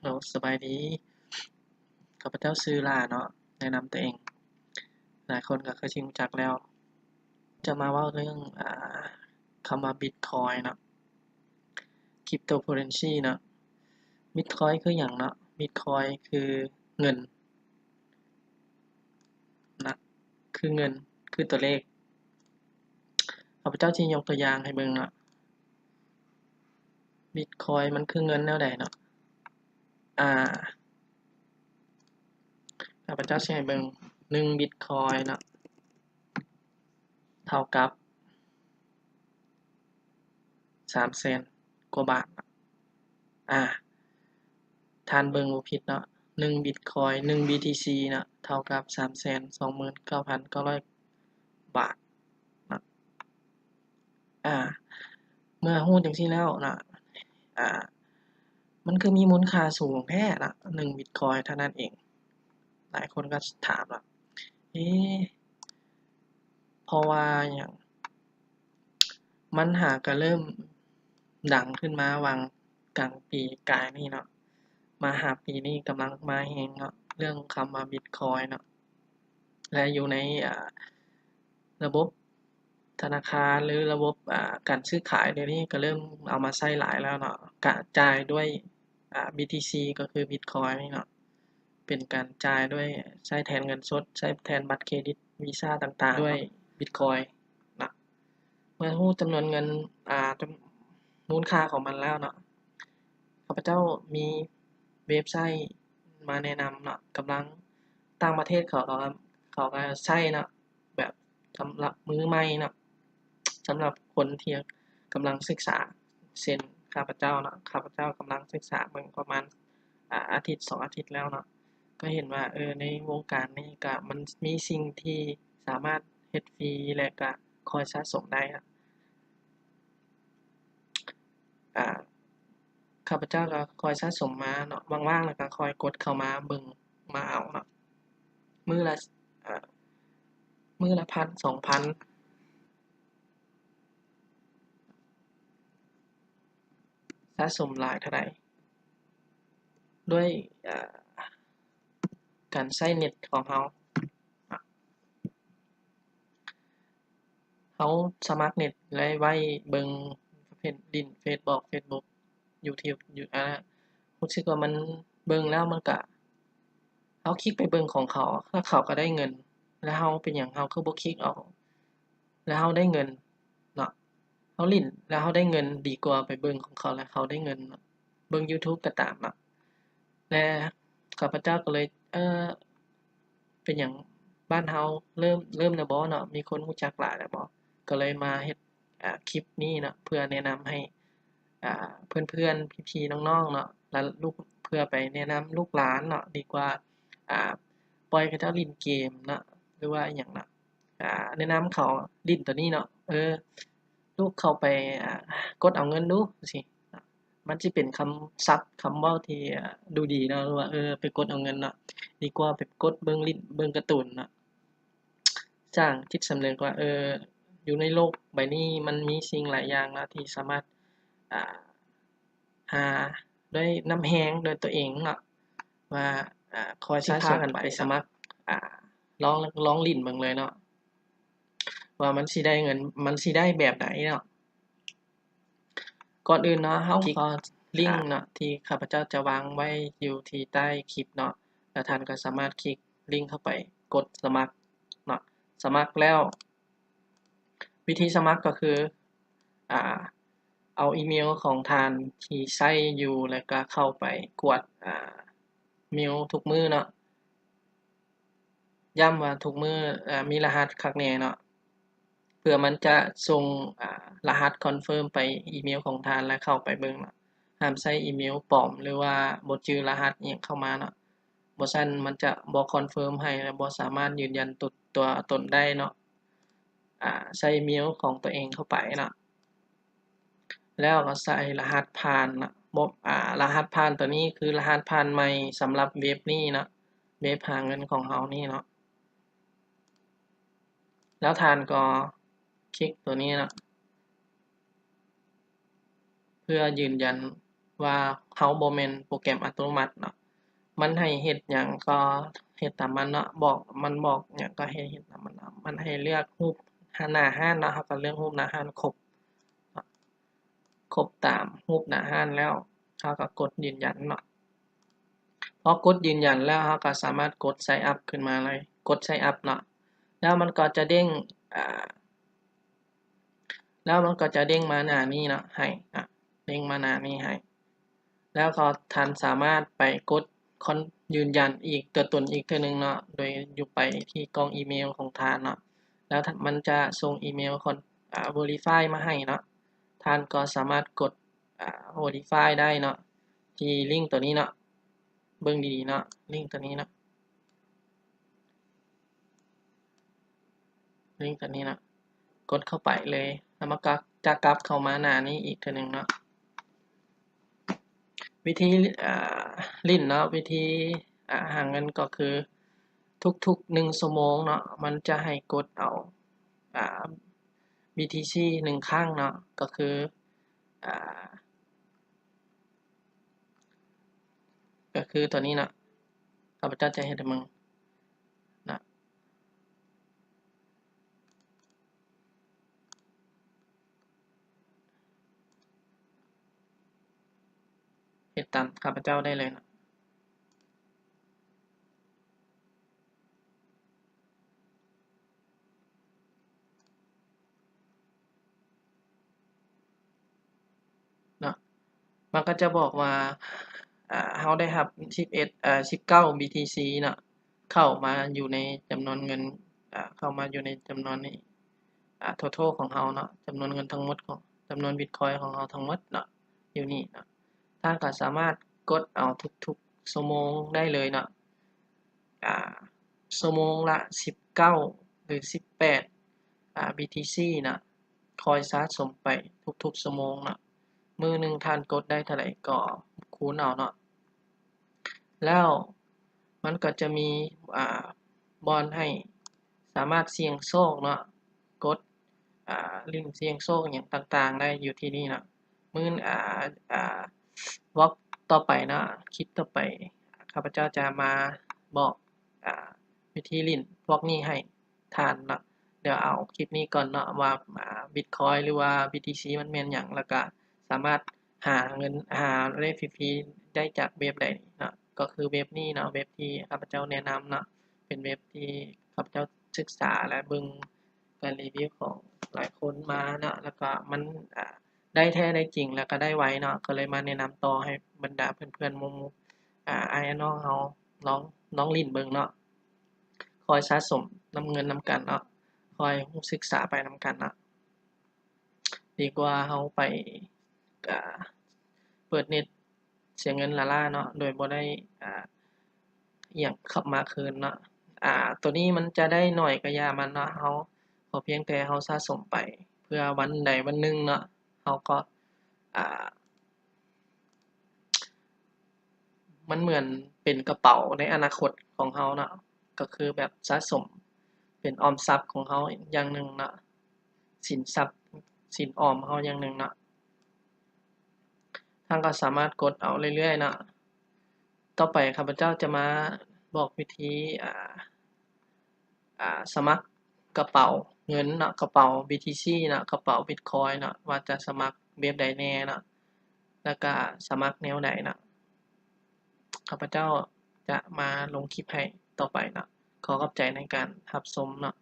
ລ ສະບາຍດີ. ຂ້າພະເຈົ້າຊື່ຫຼ້າເນາະ, ແນະນຳຕົວເອງ. ຫຼາຍຄົນກໍຄືຊິຮູ້ຈັກແລ້ວ. ຈະມາເວົ້າເລື່ອງ ອາ ຄຳວ່າບິດຄອຍເນາະ, ຄຣິບໂຕເຄີເຣນຊີເນາະ. ບິດຄອຍຄືຫຍັງເນາະ? ບິດຄອຍຄືເງິນນະ, ຄືເງິນ, ຄືຕົວເລກ. ຂ້າພະເຈົ້າຊິຍົກຕົວຢ່າງໃຫ້ເບິ່ງເນາະ. ບິດຄອຍມັນຄືເງິນແນວໃດເນາະ? ອາ ຂ້າພະເຈົ້າຊິໃຫ້ເບິ່ງ ໜຶ່ງບິດຄອຍເນາະ ເທົ່າກັບສາມແສນກວ່າບາດເນາະ. ອາ ທ່ານເບິ່ງບໍ່ຜິດເນາະ, ໜຶ່ງບິດຄອຍ ໜຶ່ງບີທີຊີເນາະ ເທົ່າກັບສາມແສນສອງໝື່ນເກົ້າພັນເກົ້າຮ້ອຍບາດເນາະ. ອາ ເມື່ອຮູ້ຈັ່ງຊີ້ແລ້ວເນາະ ອາ ມັນຄືມີມູນຄ່າສູງແທ້ລະ ໜຶ່ງບິດຄອຍເທົ່ານັ້ນເອງ. ຫຼາຍຄົນກໍຖາມວ່າ ເອ ເພາະວ່າຫຍັງ? ມັນຫາກະເລີ່ມດັງຂຶ້ນມາຫວ່າງກາງປີກາຍນີ້ເນາະ, ມາຫາປີນີ້ກຳລັງມາແຮງເນາະ ເລື່ອງຄຳວ່າບິດຄອຍເນາະ. ແລະ ຢູ່ໃນ ອາ ລະບົບທະນາຄານ ຫຼື ລະບົບ ອາ ການຊື້ຂາຍດຽວນີ້ກໍເລີ່ມເອົາມາໃຊ້ຫຼາຍແລ້ວເນາະ, ກະຈ່າຍດ້ວຍ ອາ ບີທີຊີ ກໍຄືບິດຄອຍນີ້ເນາະ, ເປັນການຈ່າຍດ້ວຍ ໃຊ້ແທນເງິນສົດ, ໃຊ້ແທນບັດເຄຣດິດ, ວີຊາຕ່າງໆ ດ້ວຍບິດຄອຍເນາະ. ເມື່ອຮູ້ຈຳນວນເງິນ ອາ ຈຳ ມູນຄ່າຂອງມັນແລ້ວເນາະ, ຂ້າພະເຈົ້າມີເວັບໄຊມາແນະນຳເນາະ, ກຳລັງ ຕ່າງປະເທດເຂົາ ເຂົາກໍໃຊ້ເນາະ, ແບບສຳລັບມືໃໝ່ເນາະ, ສຳລັບຄົນທີ່ກຳລັງສຶກສາ ເຊັ່ນ ຂ້າພະເຈົ້າເນາະ, ຂ້າພະເຈົ້າກຳລັງສຶກສາເບິ່ງປະມານ ອາ ອາທິດສອງອາທິດແລ້ວເນາະ, ກໍເຫັນວ່າ ເອີ ໃນວົງການນີ້ກະມັນມີສິ່ງທີ່ສາມາດເຮັດຟຣີ ແລະ ກະຄອຍສະສົມໄດ້ເນາະ. ອາ ຂ້າພະເຈົ້າກໍຄອຍສະສົມມາເນາະ, ວ່າງໆແລ້ວກໍຄອຍກົດເຂົ້າມາເບິ່ງມາເອົາເນາະ, ມື້ລະ ອາ ມື້ລະພັນ ສອງພັນ ສະສົມຫຼາຍເທົ່າໃດ ດ້ວຍ ອາ ການໃຊ້ເນັດຂອງເຮົາ. ເຮົາສະໝັກເນັດ ແລະ ໄວ້ເບິ່ງ ເພດ ຫຼິ້ນເຟສບອກ ເຟສບຸກ ຢູທູບ ຢູ່ ອາ ຮູ້ສຶກວ່າມັນເບິ່ງແລ້ວມັນກະ ເຮົາຄລິກໄປເບິ່ງຂອງເຂົາ ແລ້ວເຂົາກໍໄດ້ເງິນ ແລ້ວເຮົາເປັນຫຍັງເຮົາຄືບໍ່ຄລິກເອົາ ແລ້ວເຮົາໄດ້ເງິນເນາະ? ເຮົາຫຼິ້ນແລ້ວເຮົາໄດ້ເງິນ ດີກວ່າໄປເບິ່ງຂອງເຂົາແລ້ວເຮົາໄດ້ເງິນເນາະ. ເບິ່ງຢູທູບກໍຕາມເນາະ ແລະ ຂ້າພະເຈົ້າກໍເລີຍ ເອີ ເປັນຫຍັງບ້ານເຮົາເລີ່ມ ເລີ່ມແລ້ວບໍ່ເນາະ? ມີຄົນຮູ້ຈັກຫຼາຍແລ້ວບໍ່? ກໍເລີຍມາເຮັດ ອາ ຄລິບນີ້ເນາະ ເພື່ອແນະນຳໃຫ້ ອາ ເພື່ອນໆ ພີ່ໆ ນ້ອງໆ ເນາະ ແລະ ລູກ ເພື່ອໄປແນະນຳລູກຫຼານເນາະ ດີກວ່າ ອາ ປ່ອຍເຂົາເຈົ້າຫຼິ້ນເກມເນາະ ຫຼືວ່າອີ່ຫຍັງເນາະ. ອາ ແນະນຳເຂົາຫຼິ້ນໂຕນີ້ເນາະ ເອີ ລູກເຂົ້າໄປ ອາ ກົດເອົາເງິນດູ ຈັ່ງຊີ້. ມັນຊິເປັນຄຳສັບ ຄຳເວົ້າທີ່ ອາ ດູດີເນາະ ຫຼືວ່າ ເອີ ໄປກົດເອົາເງິນເນາະ ດີກວ່າໄປກົດເບິ່ງຫຼິ້ນ ເບິ່ງກາຕູນເນາະ. ສ້າງຈິດສຳນຶກວ່າ ເອີ ຢູ່ໃນໂລກໃບນີ້ມັນມີສິ່ງຫຼາຍຢ່າງເນາະ ທີ່ສາມາດ ອາ ຫາດ້ວຍນ້ຳແຮງດ້ວຍຕົວເອງເນາະ ວ່າ ອາ ຄອຍຊະຊວນກັນໄປສະໝັກ ອາ ລອງ ລອງຫຼິ້ນເບິ່ງເລີຍເນາະ ວ່າມັນຊິໄດ້ເງິນ ມັນຊິໄດ້ແບບໃດເນາະ. ກ່ອນອື່ນເນາະ ເຮົາກໍລິ້ງເນາະ ທີ່ຂ້າພະເຈົ້າຈະວາງໄວ້ຢູ່ທີ່ໃຕ້ຄລິບເນາະ ແລ້ວທ່ານກໍສາມາດຄລິກລິ້ງເຂົ້າໄປ ກົດສະໝັກເນາະ. ສະໝັກແລ້ວ ວິທີສະໝັກກໍຄື ອາ ເອົາອີເມວຂອງທ່ານທີ່ໃຊ້ຢູ່ ແລ້ວກໍເຂົ້າໄປກວດ ອາ ເມວທຸກມື້ເນາະ. ຢ້ຳວ່າທຸກມື້ ອາ ມີລະຫັດຄັກແນ່ເນາະ ເພື່ອມັນຈະສົ່ງ ອາ ລະຫັດຄອນເຟີມໄປອີເມວຂອງທ່ານ ແລະ ເຂົ້າໄປເບິ່ງເນາະ. ຫ້າມໃຊ້ອີເມວປອມ ຫຼືວ່າບໍ່ຈື່ລະຫັດອີ່ຫຍັງເຂົ້າມາເນາະ, ບໍ່ຊັ້ນມັນຈະບໍ່ຄອນເຟີມໃຫ້ ແລະ ບໍ່ສາມາດຢືນຢັນຕົວ ຕົວຕົນໄດ້ເນາະ. ອາ ໃສ່ອີເມວຂອງຕົວເອງເຂົ້າໄປເນາະ ແລ້ວກໍໃສ່ລະຫັດຜ່ານເນາະ ບໍ່ ອາ ລະຫັດຜ່ານຕົວນີ້ຄືລະຫັດຜ່ານໃໝ່ສຳລັບເວັບນີ້ເນາະ ເວັບຫາເງິນຂອງເຮົານີ້ເນາະ. ແລ້ວທ່ານກໍຄລິກຕົວນີ້ເນາະ ເພື່ອຢືນຢັນ ວ່າເຮົາບໍ່ແມ່ນໂປຣແກຣມອັດຕະໂນມັດເນາະ. ມັນໃຫ້ເຮັດຫຍັງກໍເຮັດຕາມມັນເນາະ, ບອກ ມັນບອກຫຍັງກໍໃຫ້ເຮັດຕາມມັນເນາະ. ມັນໃຫ້ເລືອກຮູບໜ້າຮ້ານເນາະ, ເຮົາກໍເລືອກຮູບໜ້າຮ້ານຄົບເນາະ. ຄົບຕາມຮູບໜ້າຮ້ານແລ້ວ ເຮົາກໍກົດຢືນຢັນເນາະ. ພໍກົດຢືນຢັນແລ້ວ ເຮົາກໍສາມາດກົດ Sign Up ຂຶ້ນມາເລີຍ, ກົດ Sign Up ເນາະ. ແລ້ວມັນກໍຈະເດ້ງ ອາ ແລ້ວມັນກໍຈະເດ້ງມາໜ້ານີ້ເນາະ ໃຫ້ ອາ ເດ້ງມາໜ້ານີ້ໃຫ້. ແລ້ວກໍທ່ານສາມາດໄປກົດຄອນ ຢືນຢັນອີກຕົວຕົນອີກເທື່ອໜຶ່ງເນາະ, ໂດຍຢູ່ໄປທີ່ກ່ອງອີເມວຂອງທ່ານເນາະ. ແລ້ວມັນຈະສົ່ງອີເມວຄອນ ອາ Verify ມາໃຫ້ເນາະ. ທ່ານກໍສາມາດກົດ ອາ Verify ໄດ້ເນາະ ທີ່ລິ້ງຕົວນີ້ເນາະ. ເບິ່ງດີໆເນາະ ລິ້ງຕົວນີ້ເນາະ ລິ້ງຕົວນີ້ເນາະ, ກົດເຂົ້າໄປເລີຍ ແລ້ວມັນກໍຈະກັບເຂົ້າມາໜ້ານີ້ອີກເທື່ອໜຶ່ງເນາະ. ວິທີ ອາ ຫຼິ້ນເນາະ ວິທີ ອາ ຫາເງິນກໍຄື ທຸກໆໜຶ່ງຊົ່ວໂມງເນາະ ມັນຈະໃຫ້ກົດເອົາ ອາ BTC ໜຶ່ງຄັ້ງເນາະ ກໍຄື ອາ ກໍຄືຕົວນີ້ເນາະ, ຂ້າພະເຈົ້າຈະເຮັດໃຫ້ເບິ່ງເນາະ, ເຮັດຕາມຂ້າພະເຈົ້າໄດ້ເລີຍເນາະ. ເນາະ ມັນກໍຈະບອກວ່າ ອາ ເຮົາໄດ້ຮັບສິບເອັດ ອາ ສິບເກົ້າ BTC ເນາະ ເຂົ້າມາຢູ່ໃນຈຳນວນເງິນ ອາ ເຂົ້າມາຢູ່ໃນຈຳນວນນີ້ ອາ total ຂອງເຮົາເນາະ, ຈຳນວນເງິນທັງໝົດຂອງ ຈຳນວນ Bitcoin ຂອງເຮົາທັງໝົດເນາະ ຢູ່ນີ້ເນາະ. ທ່ານກໍສາມາດກົດເອົາທຸກໆຊົ່ວໂມງໄດ້ເລີຍເນາະ. ອາ ຊົ່ວໂມງລະສິບເກົ້າ ຫຼື ສິບແປດ ອາ BTC ນະ, ຄອຍສະສົມໄປທຸກໆຊົ່ວໂມງເນາະ. ມື້ໜຶ່ງທ່ານກົດໄດ້ເທົ່າໃດກໍຄູນເອົາເນາະ. ແລ້ວມັນກໍຈະມີ ອາ ບ່ອນໃຫ້ສາມາດສ່ຽງໂຊກເນາະ, ກົດ ອາ ຫຼິ້ນສ່ຽງໂຊກຫຍັງຕ່າງໆໄດ້ຢູ່ທີ່ນີ້ເນາະ. ມື້ ອາ ອາ vlog ຕໍ່ໄປເນາະ, ຄລິບຕໍ່ໄປ ຂ້າພະເຈົ້າຈະມາບອກ ອາ ວິທີຫຼິ້ນພວກນີ້ໃຫ້ທ່ານເນາະ. ດຽວເອົາຄລິບນີ້ກ່ອນເນາະ ວ່າ ອາ Bitcoin ຫຼືວ່າ BTC ມັນແມ່ນຫຍັງ ແລ້ວກະສາມາດຫາເງິນ ຫາເລດຟຣີໆໄດ້ຈາກເວັບໃດເນາະ. ກໍຄືເວັບນີ້ເນາະ, ເວັບທີ່ຂ້າພະເຈົ້າແນະນຳເນາະ, ເປັນເວັບທີ່ຂ້າພະເຈົ້າສຶກສາ ແລະ ເບິ່ງ ການຣີວິວຂອງຫຼາຍຄົນມາເນາະ, ແລ້ວກໍມັນ ອາ ໄດ້ແທ້ໄດ້ຈິງ ແລ້ວກໍໄດ້ໄວເນາະ, ກໍເລີຍມາແນະນຳຕໍ່ໃຫ້ບັນດາເພື່ອນໆ ໝູ່ ອາ ອ້າຍນ້ອງເຮົາລອງ ລອງຫຼິ້ນເບິ່ງເນາະ. ຄອຍສະສົມນຳເງິນນຳກັນເນາະ, ຄອຍຮູ້ສຶກສາໄປນຳກັນເນາະ, ດີກວ່າເຮົາໄປ ອາ ເປີດເນັດ ເສຍເງິນລ້າໆເນາະ ໂດຍບໍ່ໄດ້ ອາ ອີ່ຫຍັງກັບມາຄືນເນາະ. ອາ ໂຕນີ້ມັນຈະໄດ້ໜ້ອຍກໍຢ່າມັນເນາະ, ເຮົາ ຂໍພຽງແຕ່ເຮົາສະສົມໄປ ເພື່ອວັນໃດວັນໜຶ່ງເນາະ ເຮົາກໍ ອາ ມັນເໝືອນເປັນກະເປົາໃນອະນາຄົດຂອງເຮົາເນາະ, ກໍຄືແບບສະສົມເປັນອອມຊັບຂອງເຮົາຢ່າງໜຶ່ງເນາະ, ສິນຊັບ ສິນອອມເຮົາຢ່າງໜຶ່ງເນາະ. ທ່ານກໍສາມາດກົດເອົາເລື້ອຍໆເນາະ. ຕໍ່ໄປຂ້າພະເຈົ້າຈະມາບອກວິທີ ອາ ອາ ສະໝັກກະເປົາເງິນເນາະ, ກະເປົາ BTC ເນາະ, ກະເປົາ Bitcoin ເນາະ, ວ່າຈະສະໝັກແບບໃດແດ່ເນາະ, ແລ້ວກະສະໝັກແນວໃດເນາະ. ຂ້າພະເຈົ້າຈະມາລົງຄລິບໃຫ້ຕໍ່ໄປເນາະ. ຂໍຂອບໃຈໃນການຮັບຊົມເນາະ.